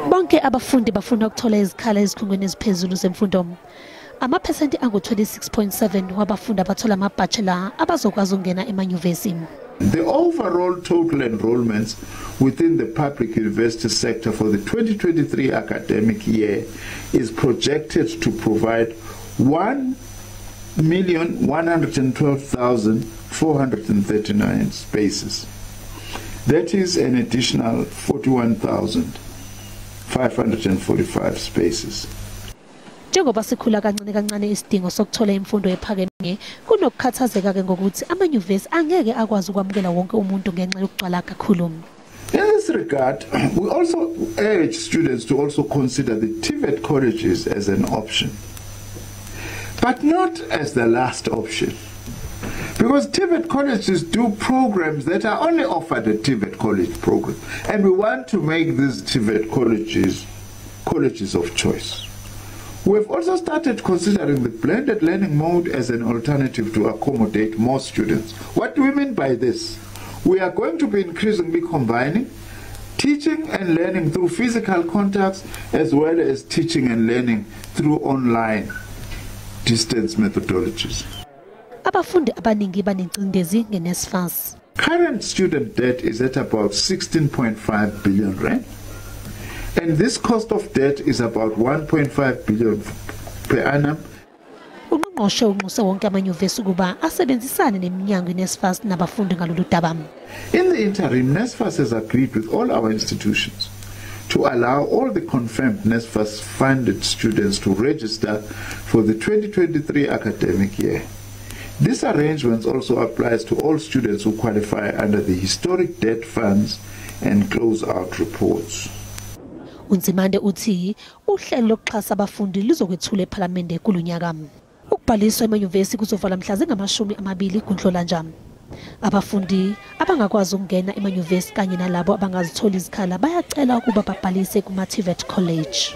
Bonke abafundi bafuna ukuthola izikhala ezikhungweni eziphezulu zemfundo. Amaphesenti angu-26.7 wabafundi abathola ama-bachelor abazokwazi ukungena emanyuvesi. The overall total enrollments within the public university sector for the 2023 academic year is projected to provide 1,112,439 spaces. That is an additional 41,545 spaces. Njengoba sikhula kancane isidingo sokuthola imfundo ephakeme kunokukhathazeka ke ngokuthi amanyuvesi angeke akwazi ukwamukela wonke umuntu ngenxa yokugcwala kakhulu. In this regard, we also urge students to also consider the TVET colleges as an option, but not as the last option. Because TVET colleges do programs that are only offered at TVET college program, and we want to make these TVET colleges of choice. We have also started considering the blended learning mode as an alternative to accommodate more students. What do we mean by this? We are going to be increasingly combining teaching and learning through physical contacts as well as teaching and learning through online distance methodologies. Abafundi abaningi banengcindezi nge-NSFAS. Current student debt is at about 16.5 billion rand. And this cost of debt is about 1.5 billion per annum. Ungqongqoshe unxuse wonke amanyuvesi ukuba asebenzisane nemnyango i-NSFAS nabafundi ngalolu daba. In the interim, NSFAS has agreed with all our institutions to allow all the confirmed NSFAS funded students to register for the 2023 academic year. This arrangement also applies to all students who qualify under the historic debt funds and close-out reports. U-Nzimande uthi uhlelo lokuxhasa abafundi lizokwethula ePhalamende kunyaka. Ukubhaliswa emanyuvesi kuzovala mhla zingama-20 kuNhlolanja. Abafundi abangakwazi ukungena emanyuvesi kanye nalabo abangazithola izikhala bayacela ukuba babhalise kuma-TVET college.